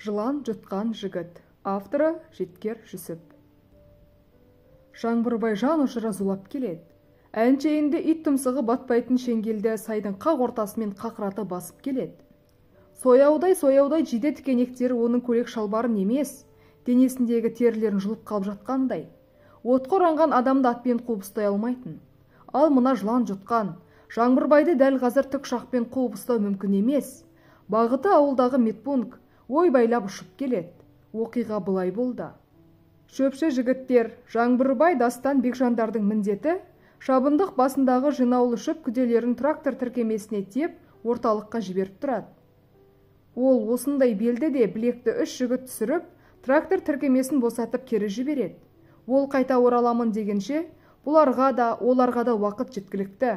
Жылан жұтқан жігіт. Авторы Жеткер Жүсіп. Жаңбырбай жан ұшыра зулап келеді. Әншейінде ит тұмсығы батпайтын шеңгелді сайдың қақ ортасымен қақырата басып келеді. Сояудай-сояудай жиде тікенектері оның көйлек шалбарын емес, денесіндегі терілерін жұлып қалып жатқандай. Отқа оранған адамды атпен қуып ұстай алмайтын. Ал мына жылан жұтқан Жаңбырбайды дәл қазір тікұшақпен қуып ұстау мүмкін емес. Бағыты ауылдағы медпункт, ойбайлап ұшып келеді. Оқиға былай болды. Шөпші жігіттер, Жаңбырбай, Дастан, Бекжандардың міндеті шабындық басындағы жинаулы шөп күделерін трактор тіркемесіне тиеп, орталыққа жіберіп тұрады. Ол осындай белді де білекті үш жігіт түсіріп, трактор тіркемесін босатып кері жібереді. Ол қайта ораламын дегенше, бұларға да, оларға да уақыт жеткілікті.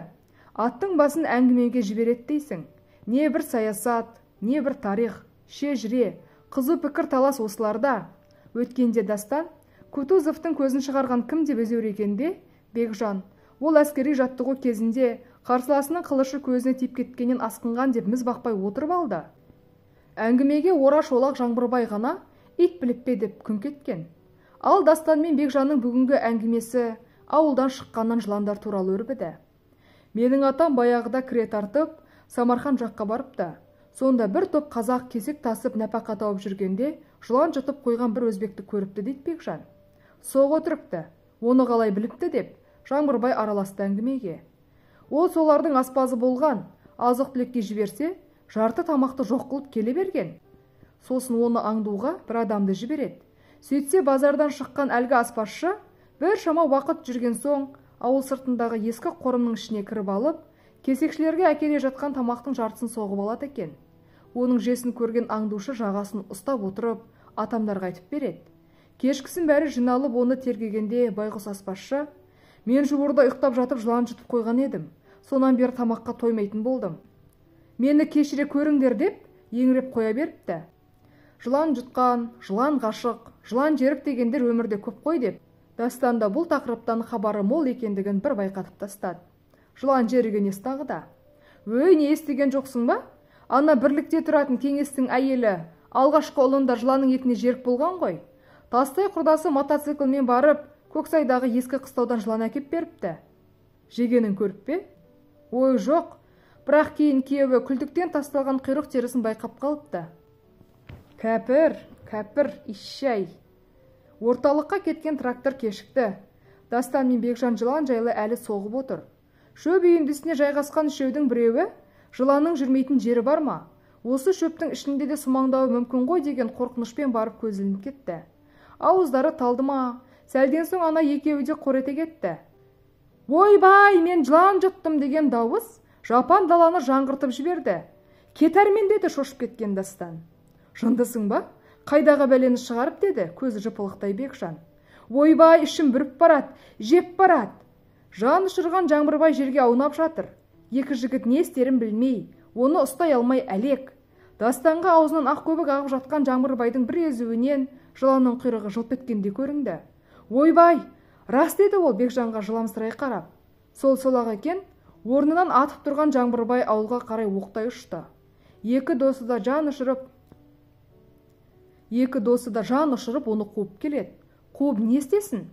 Аттың басын әңгімеге жібереді дейсің. Не бір саясат, не бір тарих, шежіре, қызу пікір талас осыларда. Өткенде Дастан Кутузовтың көзін шығарған кім деп өзеурегенде, Бекжан, ол әскери жаттығу кезінде қарсыласының қылышы көзіне тиіп кеткеннен асқынған деп міз бақпай отырып алды. Әңгімеге ора шолақ Жаңбырбай ғана ит біліп пе деп күңк еткен. Ал Дастан мен Бекжанның бүгінгі әңгімесі ауылдан шыққаннан жыландар туралы өрбіді. Менің атам баяғыда кіре тартып, Самарқан жаққа барыпты. Сонда бір топ қазақ кесек тасып нәпақа тауып жүргенде жылан жұтып қойған бір өзбекті көріпті дейді Бекжан. Соқ отырыпты, оны қалай біліпті деп Жаңбырбай араласты әңгімеге. Ол солардың аспазы болған, азық-түлікке жіберсе, жарты тамақты жоқ қылып келе берген. Сосын оны аңдуға бір адамды жібереді. Сөйтсе базардан шыққан әлгі аспазшы бір шама уақыт жүрген соң ауыл сыртындағы ескі қорымның ішіне кіріп алып, кесекшілерге әкеле жатқан тамақтың жартысын соғып алады екен. Оның жесін көрген аңдушы жағасын ұстап отырып, атамдарға айтып береді. Кешкісін бәрі жиналып оны тергегенде байғұс аспазшы, мен жуырда ұйықтап жатып жылан жұтып қойған едім, сонан бері тамаққа тоймайтын болдым. Мені кешіре көріңдер деп еңіреп қоя беріпті. Жылан жұтқан, жылан ғашық, жылан жерік дегендер өмірде көп қой деп, Дастанда бұл тақырыптан хабары мол екендігін бір байқатып тастады. Жылан жерігі несі тағы да? Өй, не естіген жоқсың ба? Ана бірлікте тұратын кеңестің әйелі алғашқы ұлында жыланның етіне жерік болған ғой. Тастай құрдасы мотоциклмен барып, Көксайдағы ескі қыстаудан жылан әкеп беріпті. Жегенін көріп пе? Ой, жоқ. Бірақ кейін күйеуі күлдіктен тасталған құйрық терісін байқап қалыпты. Кәпір, кәпір, ишшәй. Орталыққа кеткен трактор кешікті. Дастан мен Бекжан жылан жайлы әлі соғып отыр. Шөп үйіндісіне жайғасқан үшеудің біреуі, жыланның жүрмейтін жері бар ма? Осы шөптің ішінде де сумаңдауы мүмкін ғой деген қорқынышпен барып көз ілініп кетті. Ауыздары талды ма? Сәлден соң ана екеуі де қор ете кетті. Ойбай, мен жылан жұттым деген дауыс жапан даланы жаңғыртып жіберді. Кет әрмен деді шошып кеткен Дастан. Жындысың ба? Қайдағы бәлені шығарып деді көзі жыпылықтай Бекжан. Ойбай, ішім бүріп барады, жеп барады. Жан ұшырған Жаңбырбай жерге аунап жатыр. Екі жігіт не істерін білмей, оны ұстай алмай әлек. Дастанға аузынан ақ көбік ағып жатқан Жаңбырбайдың бір езуінен жыланның құйрығы жылп еткендей көрінді. Ойбай, рас деді ол Бекжанға жыламсырай қарап. Сол солақ екен, орнынан атып тұрған Жаңбырбай ауылға қарай оқтай ұшты. Екі досы да жан ұшырып оны қуып келеді. Қуып не істесін?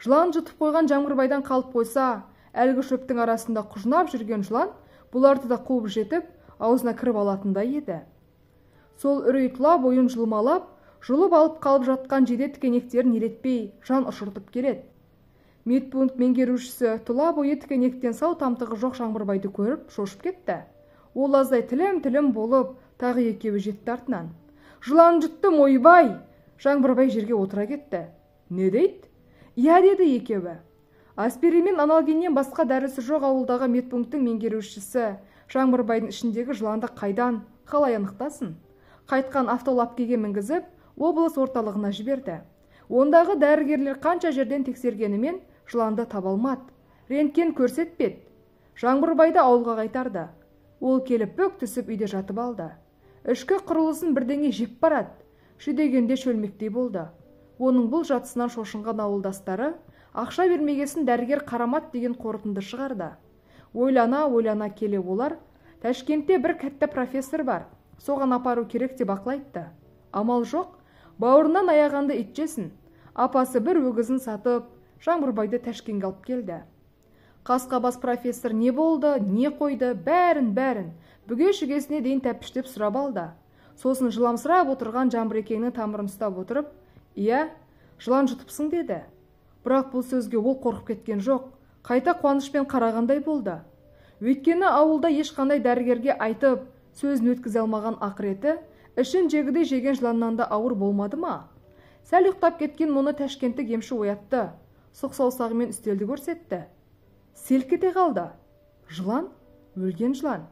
Жылан жұтып қойған Жаңбырбайдан қалып қойса, әлгі шөптің арасында құжынап жүрген жылан бұларды да қуып жетіп, аузына кіріп алатындай еді. Сол үрей тұла бойын жұлмалап, жұлып алып қалып жатқан жиде тікенектерін елетпей, жан ұшыртып келеді. Медпункт меңгерушісі тұла бойы тікенектен сау тамтығы жоқ Жаңбырбайды көріп, шошып кетті. Ол аздай тілім-тілім болып, тағы екеуі жетті артынан. Жылан жұттым, ойбай! Жаңбырбай жерге отыра кетті. Не дейді? Иә, деді екеуі. Аспирин мен аналгиннен басқа дәрісі жоқ ауылдағы медпункттің меңгерушісі Жаңбырбайдың ішіндегі жыланды қайдан, қалай анықтасын? Қайтқан автолапкеге мінгізіп, облыс орталығына жіберді. Ондағы дәрігерлер қанша жерден тексергенімен жыланды таба алмады. Рентген көрсетпеді. Жаңбырбайды ауылға қайтарды. Ол келіп бүк түсіп үйде жатып алды. Ішкі құрылысын бірдеңе жеп барады. Шүдегенде шөлмектей болды. Оның бұл жатысынан шошынған ауылдастары ақша бермегесін дәрігер қарамат деген қорытынды шығарды. Ойлана-ойлана келе олар, Ташкентте бір кәтті профессор бар, соған апару керек деп ақыл айтты. Амал жоқ, бауырынан аяғанды ит жесін. Апасы бір өгізін сатып, Жаңбырбайды Тәшкенге алып келді. Қасқабас профессор не болды, не қойды, бәрін-бәрін, бүге-шігесіне дейін тәпіштеп сұрап алды. Сосын жыламсырап отырған Жаңбырекеңнің тамырын ұстап отырып, «Иә, жылан жұтыпсың» деді. Бірақ бұл сөзге ол қорқып кеткен жоқ, қайта қуанышпен қарағандай болды. Өйткені ауылда ешқандай дәрігерге айтып, сөзін өткізе алмаған ақыреті, ішін жегідей жеген жыланнан да ауыр болмады ма? Сәл ұйықтап кеткен мұны тәшкенттік емші оятты, сұқ саусағымен үстелді көрсетті. Селк ете қалды. Жылан, өлген жылан.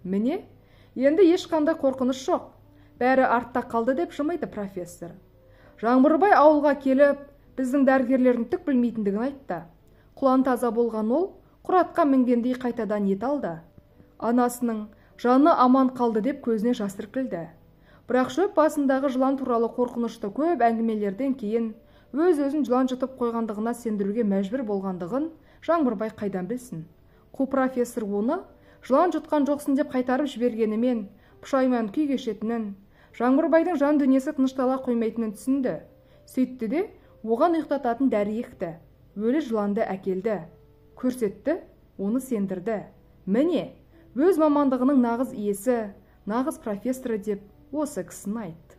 Міне, енді ешқандай қорқыныш жоқ. Бәрі артта қалды деп жымиды профессор. Жаңбырбай ауылға келіп, біздің дәрігерлердің түк білмейтіндігін айтты. Құлан таза болған ол, құр атқа мінгендей қайтадан ет алды. Анасының жаны аман қалды деп көзіне жас іркілді. Бірақ шөп басындағы жылан туралы қорқынышты көп әңгімелерден кейін өз-өзін жылан жұтып қойғандығына сендіруге мәжбүр болғандығын Жаңбырбай қайдан білсін. Қу профессор оны жылан жұтқан жоқсың деп қайтарып жібергенімен пұшайман күй кешетінін, Жаңбырбайдың жан дүниесі тыныштала қоймайтынын түсінді. Сөйтті де оған ұйықтататын дәрі екті. Өлі жыланды әкелді. Көрсетті, оны сендірді. Міне, өз мамандығының нағыз иесі, нағыз профессоры деп осы кісіні айтты.